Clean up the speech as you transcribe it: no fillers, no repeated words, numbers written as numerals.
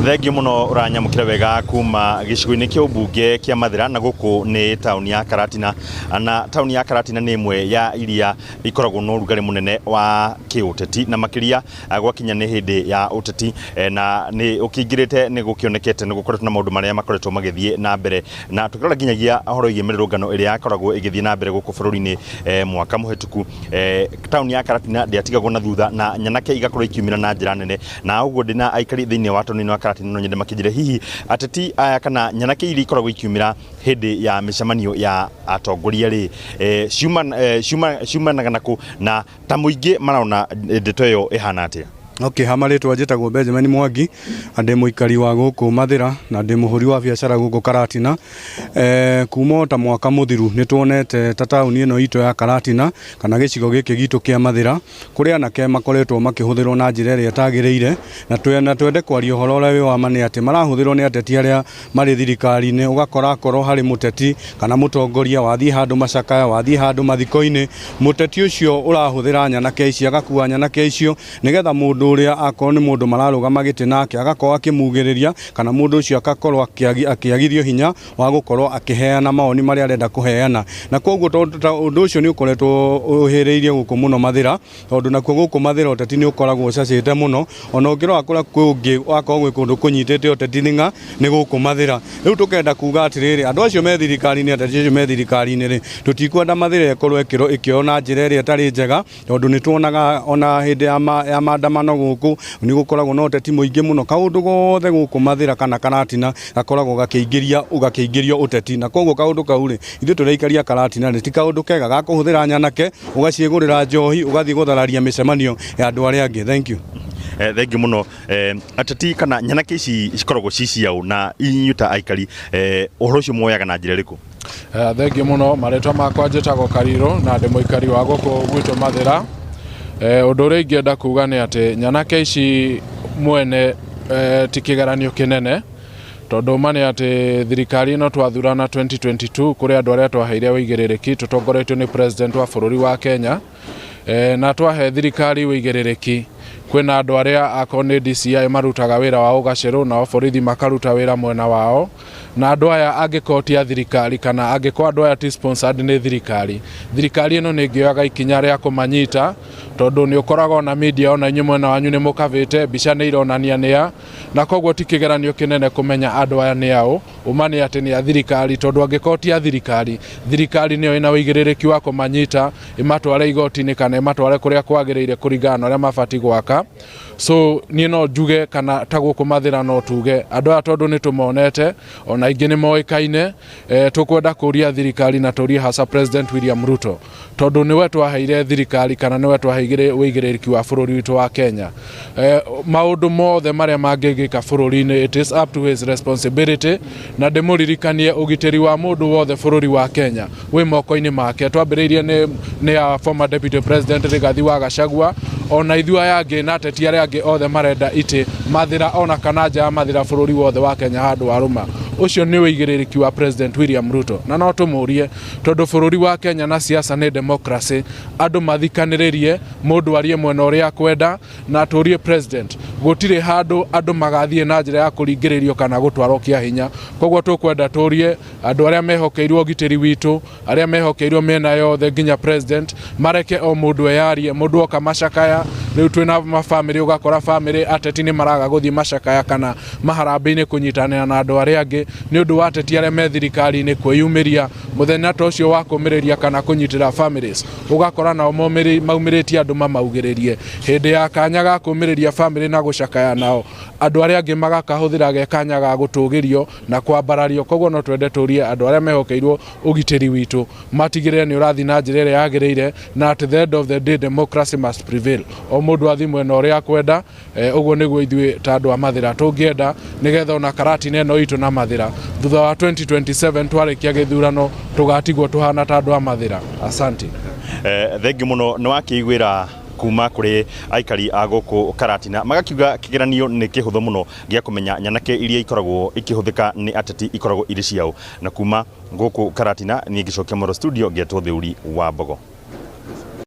Thengiũ mũno ũranyamũkĩra wega kuma gĩcigo-inĩ kĩa ũmbunge kĩa Mathĩra, na gũkũ nĩ taũni ya Karatina. Na taũni ya Karatina nĩ ĩmwe ya iria ikoragwo na ũrugarĩ mũnene wa kĩũteti, na makĩria gwakinya nĩ hĩndĩ ya ũteti, na nĩ ũkĩingĩrĩte nĩ gũkĩonekete nĩ gũkoretwo na maũndũ marĩa makoretwo magĩthiĩ na mbere, na tũkĩrora nginyagia ũhoro wĩgiĩ mĩrũrũngano ĩrĩa yakoragwo ĩgĩthiĩ na mbere gũkũ bũrũri-inĩ mwaka mũhĩtũku, taũni ya Karatina ndĩatigagwo na thutha, na nyanake igakorwo ikiumĩra na njĩra nene. Na ũguo ndĩna aikari thĩinĩ wa taũni ĩno ya Karatina, no nyende makĩnjĩre hihi ateti aya kana nyanake iria ikoragwo ikiumĩra hĩndĩ ya mĩcemanio ya atongoria rĩ, ciumanaga nakũ, na ta mũingĩ marona ndeto ĩyo ĩhana atĩa? Okay, ha marĩtwa njĩtagwo Benjamin Mwangi na ndĩ mũikari wa gũkũ Mathĩra na ndĩ mũhũri wa biacara gũkũ Karatina. Kuma o ta mwaka mũthiru nĩ tuonete ta taũni ĩno itũ ya Karatina kana gĩcigo gĩkĩ gitũ kĩa Mathĩra kũrĩ anake makoretwo makĩhũthĩrwo na njĩra ĩrĩa ĩtagĩrĩire, na twende kwaria ũhoro ũrĩa wĩ wa ma nĩ atĩ marahũthĩrwo nĩ ateti arĩa marĩ thirikari-inĩ. Ũgakora akorwo harĩ mũteti kana mũtongoria wathiĩ handũ macakaya, wathiĩ handũ mathiko-inĩ, mũteti ũcio ũrahũthĩra nyanake ici, agakua nyanake icio nĩgetha mũndũ ũrĩa akorwo nĩ mũndũ mararũgama gĩtĩ nake agakorwo akĩmugĩrĩria, kana mũndũ ũcio agakorwo akĩagithio hinya wa gũkorwo akĩheana mawoni marĩa arenda kũheana. Na koguo ũndũ ũcio nĩ ũkoretwo ũhĩrĩirie gũkũ mũno Mathĩra, tondũ nakuo gũkũ Mathĩra ũteti nĩ ũkoragwo ũcacĩte mũno. Ona ũngĩrora kũrĩa kũngĩ wakorwo gwĩ kũndũ kũnyitĩte ũteti nĩng'a nĩ gũkũ Mathĩra. Rĩu tũkenda kuga atĩrĩrĩ, andũ acio me thirikari-inĩ, ateti acio me thirikari-inĩ rĩ, tũtikwenda Mathĩra ĩkorwo ĩkĩoywo na njĩra ĩrĩa ĩtarĩ njega, tondũ nĩ tuonaga ona hĩndĩ ya maandamano gũkũ nĩ gũkoragwo na ũteti mũingĩ mũno. Kaũndũ gothe gũkũ Mathĩra kana Karatina gakoragwo gakĩingĩrio ũteti, na koguo kaũndũ kau rĩ, ithuĩ tũrĩ aikari a Karatina rĩ, ti kaũndũ kega ga kũhũthĩra nyanake ũgaciĩgũrĩra njohi ũgathiĩ gũthararia mĩcemanio ya andũ arĩa angĩ. Thank you. Thengiũ mũno. Ateti kana nyanake ici cikoragwo ci ciaũ, na inyuĩ ta aikari ũhoro ũcio muoyaga na njĩra ĩrĩkũ? Thengiũ mũno, marĩtwa makwa njĩtagwo Karirũ na ndĩ mũikari wa gũkũ gwitũ Mathĩra. Ũndũ ũrĩa ingĩenda kuga nĩ atĩ nyanake ici mwene ti kĩgeranio kĩnene, tondũ ma nĩ atĩ thirikari ĩno twathurana 2022 kũrĩ andũ arĩa twaheire ũigĩrĩrĩki tũtongoretio nĩ president wa bũrũri wa Kenya, na twahe thirikari ũigĩrĩrĩki kwĩna andũ arĩa akorwo nĩ DCI marutaga wĩra wa ũgacĩrũ, nao borithi makaruta wĩra mwena wao. Na andũ aya angĩkorwo ti a thirikari kana angĩkorwo andũ aya ti sponsored nĩ thirikari, thirikari ĩno nĩ ĩngĩoyaga ikinya rĩa kũmanyita, tondũ nĩ ũkoraga ona media ona inyuĩ mwena wanyu nĩ mũkabĩte mbica nĩ ironania nĩ a, na koguo ti kĩgeranio kĩnene kũmenya andũ aya nĩ aũ. Ũma nĩ atĩ nĩ a thirikari, tondũ angĩkorwo ti a thirikari, thirikari nĩyo ĩna ũigĩrĩrĩki wa kũmanyita ĩmatware igoti-inĩ kana ĩmatware kũrĩa kwagĩrĩire kũringana na ũrĩa mabatiĩ gwaka. So niĩ no njuge kana ta gũkũ Mathĩra no tuge andũ aya tondũ nĩ tũmonete ona aingĩ nĩ moĩkaine, tũkwenda kũria thirikari na tũrie hasa President William Ruto, tondũ nĩwe twaheire thirikari kana nĩwe twaheire ũigĩrĩrĩki wa bũrũri witũ wa Kenya. Maũndũ mothe marĩa mangĩgĩka bũrũri-inĩ, it is up to his responsibility, na ndĩmũririkanie ũgitĩri wa mũndũ wothe bũrũri wa Kenya wĩ moko-inĩ make. Twambĩrĩirie nĩ a former deputy president Rigathi wa Gachagua, ona ithuĩ aya angĩ na ateti arĩa angĩ othe marenda itĩ Mathĩra ona kana nja ya Mathĩra bũrũri wothe wa Kenya handũ warũma. Ũcio nĩ ũigĩrĩrĩki wa President William Ruto, na no tũmũrie tondũ bũrũri wa Kenya na siasa nĩ democracy, andũ mathikanĩrĩrie, mũndũ arie mwena ũrĩa akwenda, na tũrie president gũtirĩ handũ andũ magathiĩ na njĩra ya kũringĩrĩrio kana gũtwarwo kĩa hinya. Koguo tũkwenda tũrie andũ arĩa mehokeirwo ũgitĩri witũ, arĩa mehokeirwo mĩena yothe nginya president, mareke o mũndũ eyarie. Mũndũ oka macakaya, rĩu twĩna mabamĩrĩ, ũgakora bamĩrĩ ateti nĩ maraga gũthiĩ macakaya kana maharambĩ-inĩ kũnyitanĩra na andũ arĩa angĩ nĩ ũndũ wa ateti arĩa me thirikari-inĩ kwĩyumĩria mũthenya ta ũcio wa kũmĩrĩria kana kũnyitĩra families, ũgakora nao maumĩrĩtie andũ mamaugĩrĩrie. Hĩndĩ ya kanya ga kũmĩrĩria famĩlĩ na gũcakaya nao, andũ arĩa angĩ magakahũthĩra ge kanya ga gũtũgĩrio na kwambarario. Koguo no twende tũrie andũ arĩa mehokeirwo ũgitĩri witũ matigĩrĩre nĩ ũrathiĩ na njĩra ĩrĩa yagĩrĩire, na at the end of the day democracy must prevail. O mũndũ athiĩ mwena ũrĩa akwenda. Ũguo nĩguo ithuĩ ta andũ a Mathĩra tũngĩenda, nĩgetha ona Karatina ĩno itũ na Mathĩra thutha wa 2027 twarĩkia gĩthurano tũgatigwo tũhana ta andũ a Mathĩra. Asante. Thengiũ mũno. Nĩ wakĩiguĩra kuma kũrĩ aikari a gũkũ Karatina, magakiuga kĩgeranio nĩ kĩhũthũ mũno gĩa kũmenya nyanake iria ikoragwo ikĩhũthĩka nĩ ateti ikoragwo irĩ ciao. Na kuma gũkũ Karatina niĩ ngĩcokia mwero studio ngetwo Thĩuri wa Mbogo.